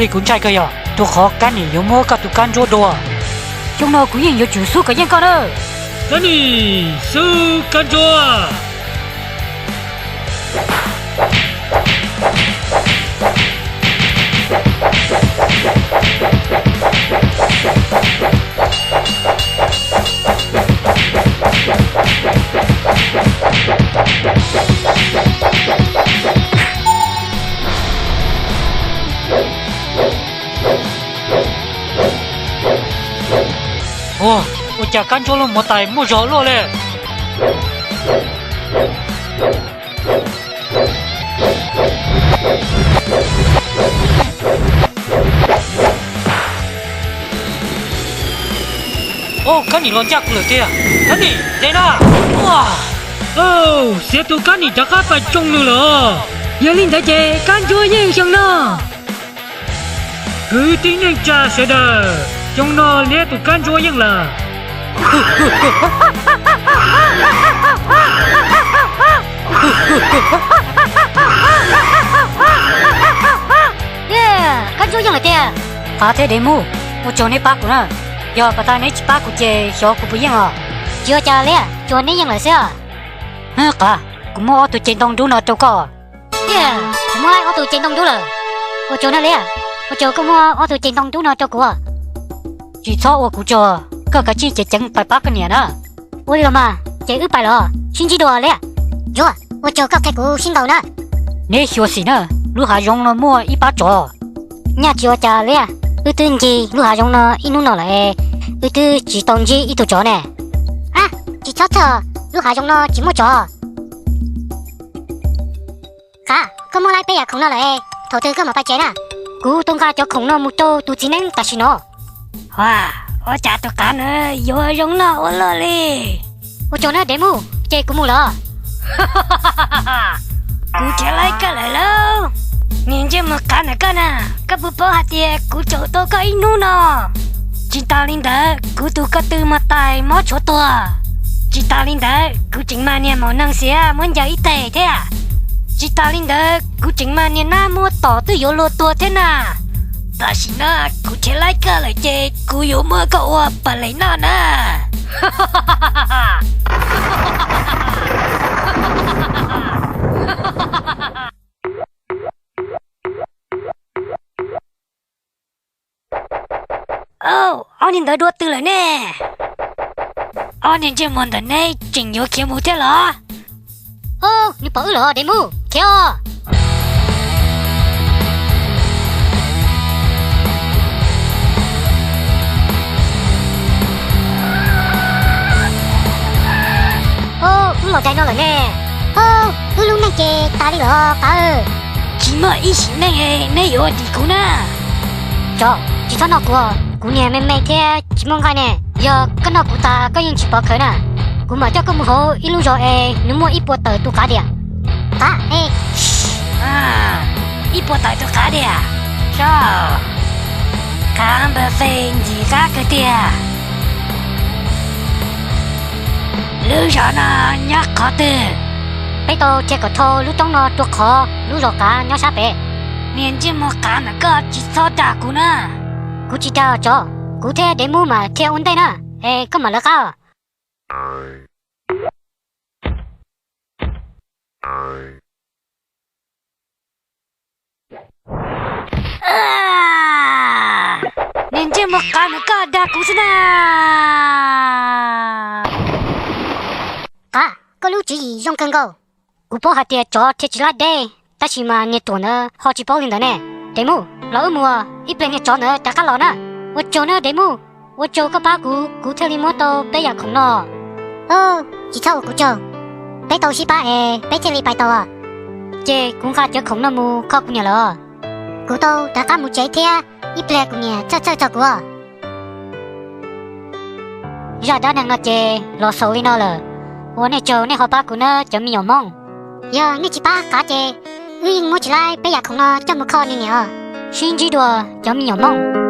Kuv ntshai kawg yog rau qhov Kab Nim yuav muab koj tus kab ntsuab dua. Xyoo no kuv yeej yuav tsum xub kom yeej koj na. Kab Nim, xub kab ntsuab. Ua, ua cas kab ntsuab lub muv tais muaj zog luaj li? Au, Kab Nim los ncaj kuv lawm tiag. Kab Nim, nte na. Xiav tus Kab Nim rov qab pais tsoo nws lawm. Yog li ntawd ces kab ntsuab yeej xyoo no. Kwv tij neej tsa sawv daws, xyoo no liab tus kab ntsuab yeej lawm. Kab ntsuab yeej lawm tiag. Qav thiab Dev Muj, ua tsaug neb pab kuv na. Yog pas tas neb tsis pab kuv ces xyov kuv puas yeej os. Tsis ua cas liab, tsuas neb yeej lawm xwb. Qav, kuv muab ob tug ceg ntoo dub no rau koj. Kuv muab ob tug ceg ntoo dub lawm. Ua tsaug na liab, ua tsaug koj muab ob tug ceg ntoo dub no rau kuv. Tsis txhob ua kuv tsaug, koj kav tsij ceev ceev pais pab koj niam na. Ua li los mas, ces wb pais los sib ntsib dua liab. Yuav, ua tsaug koj qhia kuv sib ntaus na. Neb xyuas xim na, lub hav zoov no muaj ib pab tsov. Nyaj tsis ua cas liab, wb twb ncig lub hav zoov no ib hnub no lawm es wb twb tsis tau ntsib ib tug tsov ne. Ab, tsis txhob txhawj, lub hav zoov no tsis muaj tsov. Qav, koj muab laib peb yam khoom no lawm es thaum twg koj mam pais tsev na? Kuv tau nqa cov khoom no mus rau tus txiv neeb tam sim no. Ua, ua cas tus Qav na yuav zoo noj ua luaj li. Ua tsaug na Dev Muj, ces kuv mus lawm. Kuv nrhiav laib koj lawm lauj. Niag ntsej muag Qav ntawm koj na, koj puas paub hais tias kuv caum tau koj ib hnub no? Tsis tas li ntawd kuv tus ko tw mas tais mob tshuav tuag. Tsis tas li ntawd kuv tseem mag niag maum neeg xiav muab ncaws ib teg thiab. Tsis tas li ntawd kuv tseem mag niag nab muab tom twb yuav luag tuag thiab na. Tam sim no kuv nrhiav laib koj lawm ces kuv yuav muab koj ua pam leem noj na. Ob niag ntawd dua twg lawm ne? Ob niag ntsej muag ntawm neb tseem yuav khiav mus thiab los? Nws pom wb lawm Dev Muj, khiav. Wb los daig no lawm ne. Wb lub neej ces tas li lawm Qav. Tsis muaj ib sim neej neb yuav dim kuv na. Tsov, tsis txhob noj kuv, kuv niag me me thiab tsis muaj nqaij ne. Yog koj noj kuv tas koj yeej tsis pov khawv na. Kuv mam coj koj mus hauv ib lub zos es nws muaj ib puas tawm tus qav diam. Qav, ib puas tawm tus qav diam. Sab, qav npawg Fej ncim qab kawg tiag. Lub zos no nyob qhov twg? Peb tau rhiav kom dhau lub roob no rau qhov lub zos qav nyob sab pem. Niag ntsej muag qav ntawm koj tsis txhob dag kuv na. Kuv tsis dag tsov, kuv thiab Dev Mub mam rhiav ua ntej na, es koj mam lawv qab os. Niag ntsej muag qav ntawm koj dag kuv xwb na. Qav, koj lub tswv yim zoo kawg nkaus. Kuv paub hais tias tsov rhiav tsis laib deb, tab sis mas niag ruam ntawd ho tsis paub li ntawd ne. Dev Mub, los wb mus, ib pliag niag tsov ntawd rov qab los na. Ua tsaug na Dev Mub, ua tsaug koj pab kuv, kuv thiaj li muab tau peb yam khoom no. Tsis txhob ua kuv tsaug, peb tau sib pab es peb thiaj li pais tau. Ces kuv nqa cov khoom no mus kho kuv niam lawm. Kuv tau rov qab mus tsev thiab, ib pliag kuv niam txhawj txhawj txog kuv. Zaj dab neeg no ces los xaus li no lawm. Ua nej tsaug nej ho pab kuv nawb cov me nyuam Hmoob. Yog nej tsis pab qav ces wb yeej muab tsis laib peb yam khoom no coj mus kho nws niam. Sib ntsib dua cov me nyuam Hmoob.